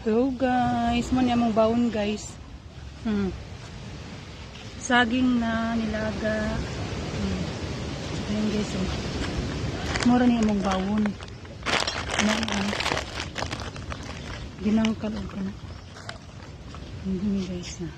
Hello guys, mo niya mong baon, guys. Saging na nilaga. Ayan guys, oh. Mura niya mong bawon. Ano, oh. Ginangkal og kana. Hindi guys na.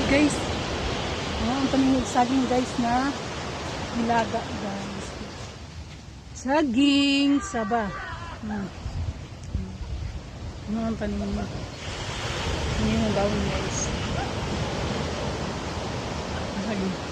Guys, oh, ang paningog saging guys na nilaga, guys. Saging saba. Ano ang paningog? Ano yung bawon, guys? Saging.